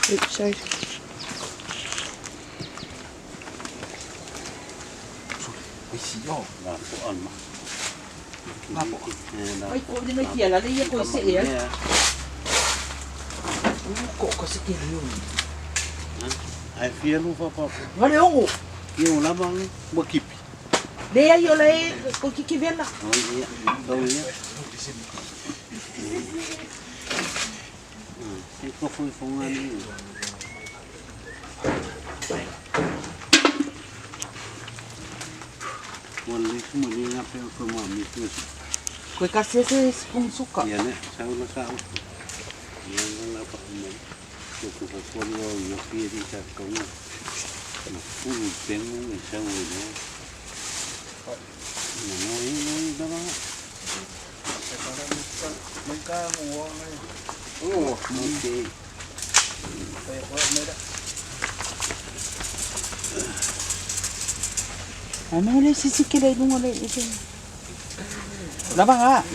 Oops, sorry. Ai ko ni mai tia la le ia ko se e. Ko ko se ke ni. Ai fia lu fa pa. Vale ongo. Ia o lava ua kipi. Le ai o le ko kiki vela. O ia, tau ia. E ko foi fonga ni. Ua le kuma ni ngā peo ko mua mi tu. Ko ka se se spun suka. Ia ne, sa ula sa u. Ia na la pa mo. Ko ko ko ko lo yo pie di sa ko mo. No ulu pengu e sa u ne. No no i no i da ba. Okay. Ano le sisi ke le lunga le le. Lava nga.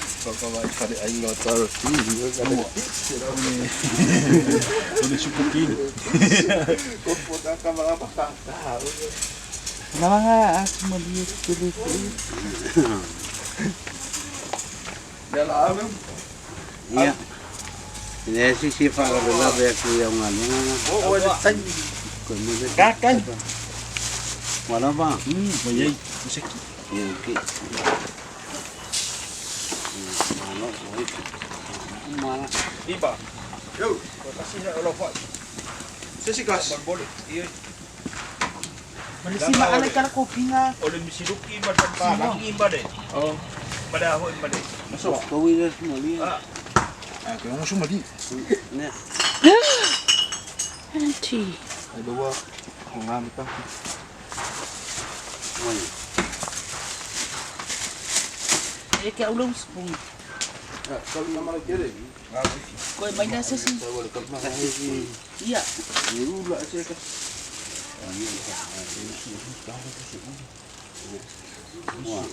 Lava nga a sumali ke le. Ia. Le si si fa la la be ku ia nga nga. Ko mo le. Ka kan. Wala ba? Ia ke. Malo oi. Mala. Iba. Yo, kasi na ulo pa. Sesikas. Boleh. Iya. Malisi ma alay kala ko pinga. Oleh misiruki macam pa lagi imba deh. Oh. Pada aku imba deh. Masuk. Ko wi le sumali. Ah. Ah, kaya mo sumali. Ne. Auntie. Ay, bawa. Ang ngami pa. Oi. E ke ulo spoon. Ah, kalau nama lagi ada. Ko mai na se si. Ia. Ula aja ka. Wah.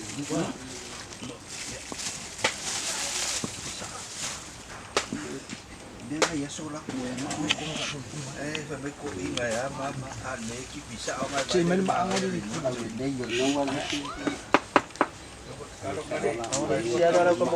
Cik, main mak angin ni. No wala. Siapa orang kau